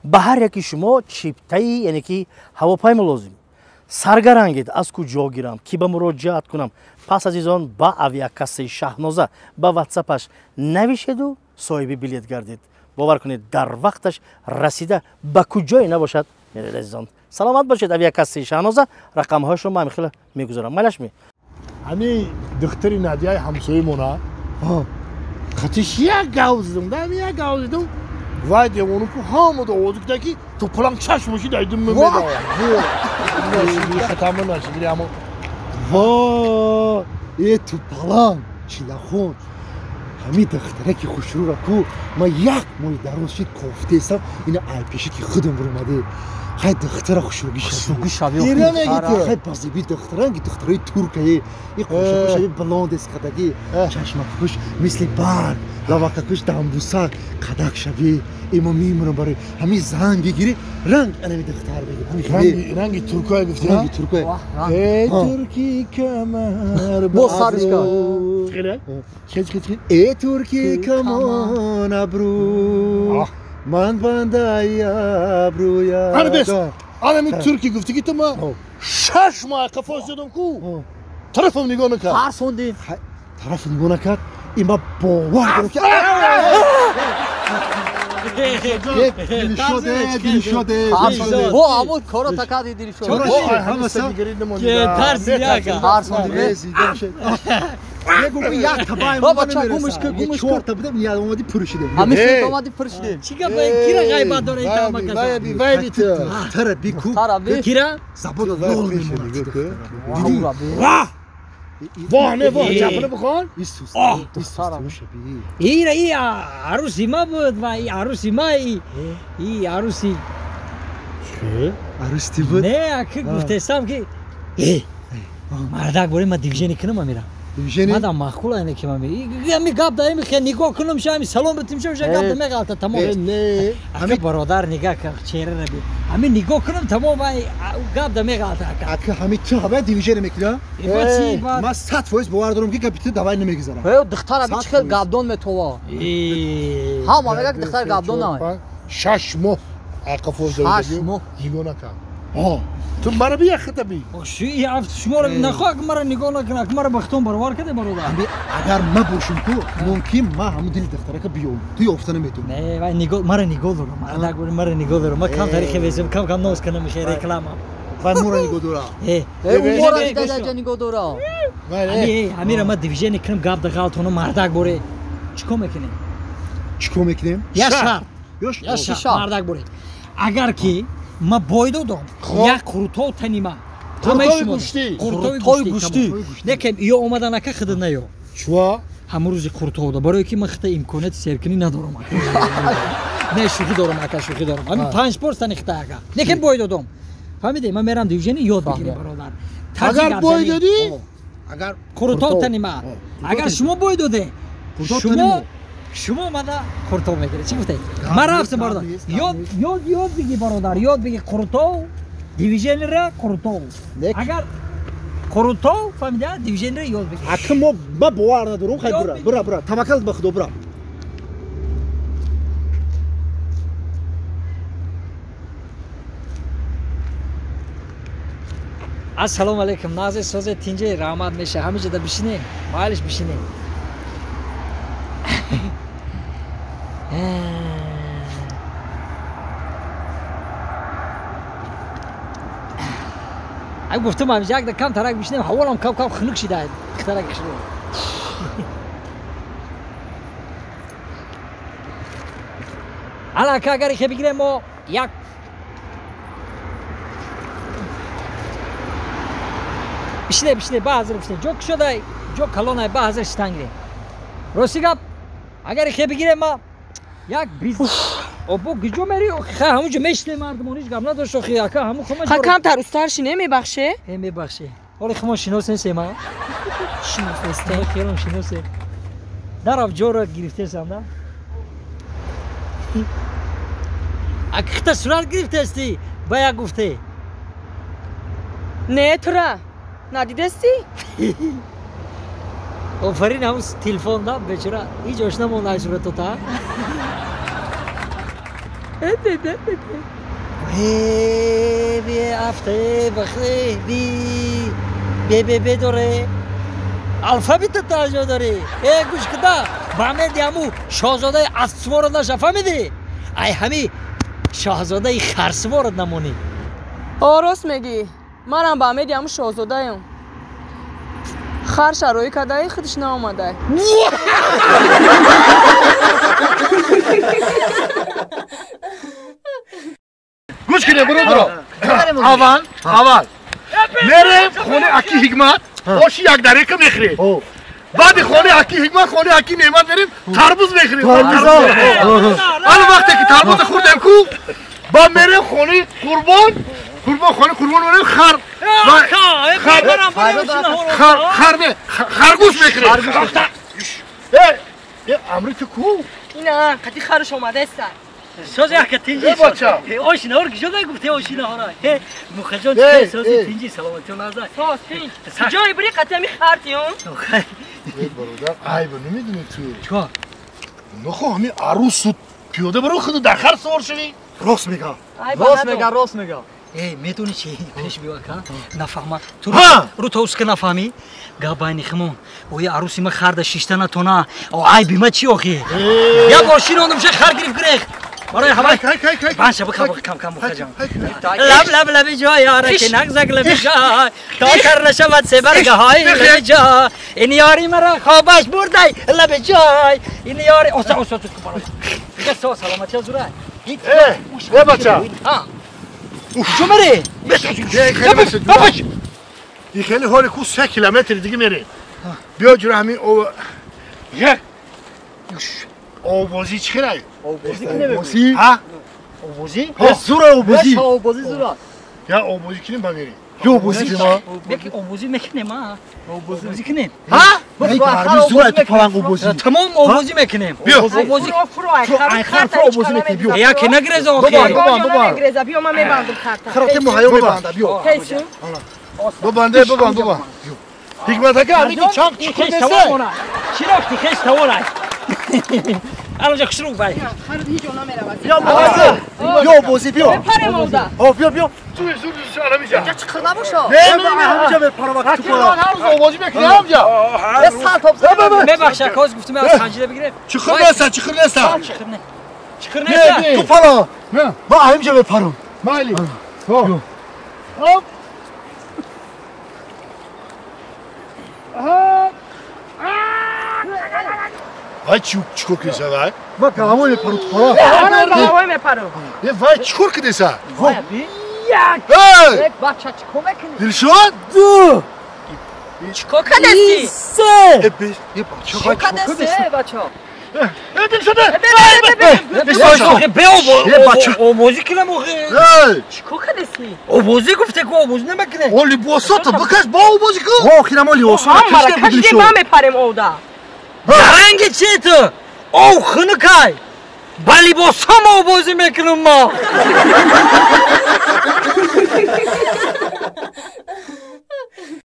Ба ҳар яки шумо чиптаи, яъне ки ҳавопаймо лозим. Саргарангед, аз куҷо гирам, ки ба муроҷиат кунам? Пас, азизон, ба авиакассаи Шаҳноза ба ватсапаш навишеду соҳиби билет гардед. Бовар кунед, дар вақташ расида ба куҷое набошад меред, азизон. Саломат бошед. Авиакассаи Шаҳноза, рақамҳояшро ман хеле мегузорам. Майлаш ми? Ҳамин духтари Надияи ҳамсоямона қатиш як гав зидам, дам як гав зидам, вай девону ку ҳамада овоз кида, ки ту паланг чашмоши дайдум мемедавад. Хатама нашидри амо. Во, э ту паланг, чилахон. Ҳамин духтараки хушрӯра ку ман як моҳи дароз шид кофтесам, ина айпеши ки худам буромаде. Хай духтара хушрӯгӣ шавӣ. Ира мегӣ хай базиби духтаранги духтарои туркае. И хушрӯшави блондес қадаги, чашмакуш мисли барг, лавакакуш дамбусак, қадак шавӣ. Имо мемурам барои ҳамин зан бигирӣ, ранг анами духтар бигир. Ранги туркое гуфтӣ? Ранги туркое. Э турки камар. Бо саришка. Э турки камон абрӯ. Ман бандаи абрӯя. Ана бес. Анами турки гуфтӣ ки ту ма 6 моҳ қафо задам ку. Тарафам нигоҳ накард. Тарсондӣ. Тараф нигоҳ накард. И ма бовар дорам ки дилшоде. Бо ҳамун коро такади дилшод. Тарсондӣ. Мегӯм як табай Баба ча гумш ки гумш чор та будем, я омади пур шидем. Ҳамин шид омади пур шидем. Чӣ гап, кира ғайбат дора ин тамака? Вай би, вай би ту. Тара би ку. Тара би. Кира? Забон лол мемонад. Диди. Ваҳ! Воҳ, не воҳ, ҷапана бихон. Исус. Ира и аруси ма буд ва и аруси ма и аруси. Чӣ? Аруси ти буд? Не, аки гуфтесам ки мардак боре ма дивижени кунам амира. Дивижени? Мадам маъқул айне ки ман ами гап да ами хе нигоҳ кунам ша ами салом битим ша гап да меғалта тамом. Не. Ака бародар нигоҳ кар чеҳра раби. Ами нигоҳ кунам тамом ай гап да меғалта ака. Ака ҳами ту ҳавай дивижени мекунӣ? Ман 100% бовар дорам ки гапи ту давай намегузарам. Э духтара би чӣ хел гапдон метова. Ҳама мегӯяд ки духтар гапдон намай. 6 моҳ ақафо 6 моҳ. Нигоҳ накард. Ту мара би яхта би. Шуморо нахоҳ мара нигоҳ накунад, мара бахтон баровар каде бародар. Агар ма бошам ку, мумкин ма ҳамун дили духтарака биём. Ту ёфта наметавонӣ. Не, вай нигоҳ мара нигоҳ дорам. Мардак мара нигоҳ дорам. Ма кам таърихи везем, кам кам ноз кунам хе реклама. Вай мора нигоҳ дора. Э, мора дадаҷа нигоҳ дора. Ҳамира ма дивижени кунам гап да ғалтоно мардак боре. Чӣ кор мекунем? Чӣ кор мекунем? Я шарт. Я шарт. Мардак боре. Агар ки ма бой додам, як қурутов танима. Қурутови гӯштӣ. Қурутови гӯштӣ. Лекин ё омадан ака хида наё. Чува? Ҳамун рӯзи қурутов да. Барое ки ман хита имконияти серкунӣ надорам. Не, шӯхӣ дорам ака, шӯхӣ дорам. Ҳамин 5 пор тани хита ака. Лекин бой додам. Фаҳмидӣ? Ман мерам дивижени ёд бигирем бародар. Агар бой додӣ, агар қурутов танима. Агар шумо бой доде, шумо омада қурутов мегиред. Чӣ гуфтед? Ман рафтам бародар. Ёд ёд ёд биги бародар, ёд биги қурутов, дивиженера қурутов. Агар қурутов фаҳмида, дивиженера ёд биги. Ака мо ма бовар надорам, хай бура, бура, бура. Таваккал ба Худо бура. Ассалому алайкум. Назе созе тинҷе раҳмат меша. Ҳамиҷа да бишинем. Майлиш бишинем. Ай гуфтам ҳамиҷа як да кам тарак бишинем, ҳаволам кам кам хунук шида. Тарак шида. Ала ака агар хе бигирем мо як бишине, бишине, ба ҳазир бишине. Ҷо кушодай, ҷо калонай, ба ҳазир шитан гирем. Рости гап, агар хе бигирем ма як бизнес. Обо гиҷо мери, хай ҳамунҷо мешинем мардумон, ҳеҷ гап надошт охи ака ҳамун хума. Ха камтар устар шине мебахше? Э мебахше. Ҳоле хумо шинос нестем, а? Шинос нестем. Хелом шиносем. Нарафт ҷоро гирифтесам, да? Ака хита сурат гирифтести, ба як гуфте. Не, тура. Надидести? Офарин ҳамун телефон да бечора ҳеҷ ошна монда ай суратота. Б афте бахе би б б б доре алфавит таҷо дори. Э гӯш кида ба меди ҳаму шоҳзодаи аспсуворо наша, фаҳмидӣ? Ай ҳами шоҳзодаи харсуворо намонӣ. О, рост мегӣ, манам ба меди ҳаму шоҳзодаем. Хар шароӣ кадаи, худаш наомадай. Гӯш кунед, бародаро. Аввал, аввал мерем хонаи аки Ҳикмат, оши якдарека мехӯрем. Баъди хонаи аки Ҳикмат, хонаи аки Неъмат мерем, тарбуз мехӯрем. Ана вақте ки тарбуза хӯрдем ку, баъд мерем хонаи Қурбон, Қурбон, хонаи Қурбон мерем, хар хар хар не, харгӯш мехӯрем. Э, амри ту ку? Ина қати харш омадаеста. Сози ака тинҷи. Ошинаҳор киҷо гуфте ошинаҳора? Мухаҷон сози тинҷи, саломатиён назар. Соз тинҷ. Ҷои бири қати ами хартиён. Бародар, айба намедонӣ ту. Чикор? Нахо ҳами арӯсу пиёда баро худу дар хар савор шавӣ. Рост мега. Рост мега, рост мега. Э, медонӣ чи пеш биё ака? Нафаҳма. Ту ру то уска нафаҳмӣ? Гап байни химон. Ои арӯси ма харда шишта натона. Айби ма чи охи? Як бор шинондум ша хар гирифт гирехт. барои ҳавай банша бикам кам кам мухаҷон. Лаб лаб лаби ҷой ёра ки нағзак лаби ҷой то тар нашавад себаргаҳои лаби ҷой ин ёри маро хобаш бурдай лаби ҷой ин ёри оса оса ту барои дига со саломатия зура. Э, бача. Куҷо мерӣ? И хеле ҳоли ку 3 километр дига мерем. Биё ҷура ҳамин як обозӣ чӣ хелай? Обозӣ? Ҳа? Обозӣ? Зура обозӣ. Обозӣ зура. Я обозӣ кунем ба мерем. Ё обозӣ кунем? Беки обозӣ мекунем, а? Обозӣ кунем. Ҳа? Зура ту паланг обозӣ. Тамом обозӣ мекунем. Биё. Обозӣ. Ай хар фуро обозӣ мекунем, биё. Яке нагреза охи. Бобар, бобар. Нагреза, биё ман мебандам харта. Хара те муҳайё мебанда, биё. Бобанде, бобанд, бобанд. Ҳикмат ака, ами ки чанд чуқур нест. Чӣ рафти хеш тавонай? Алонҷа хушрӯ бай. Хар ҳеҷ намеравад. Биё обозӣ, биё. Мепарем овда. О, биё, биё. Зур, зур, зур, ҳамиҷа. Ҷа чиқир набошо. Не, не, не, ҳамиҷа мепарам ту пала. Ҳар рӯз обозӣ мекунӣ ҳамиҷа. Э, сар топ. Мебахш ака, ҳоз гуфтам аз санҷида бигирем. Чуқур неста, чуқур неста. Чиқир не. Чиқир неста. Ту пала. Ма ҳамиҷа мепарам. Майли. Хоп. Хоп. Вай чикор кидаса вай? Ма галавой мепарам ту пала. Галавой мепарам. Е вай чикор кидаса? Як. Эй! Бача чикор мекунӣ? Дилшод? Ду. Чикор кадасти? Се. Е бе, е бача вай чикор кадасти? Бача. Е Дилшод! Бе обозӣ кунам охи. Эй! Чикор кадасти? Обозӣ гуфте ку обозӣ намекунем. О либосото бикаш бо обозӣ ку. О, охирам о либосото кашида буд. Ма мепарем овда. Ранги чи ту? Ов хунукай. Ба либосам обозӣ мекунам ма.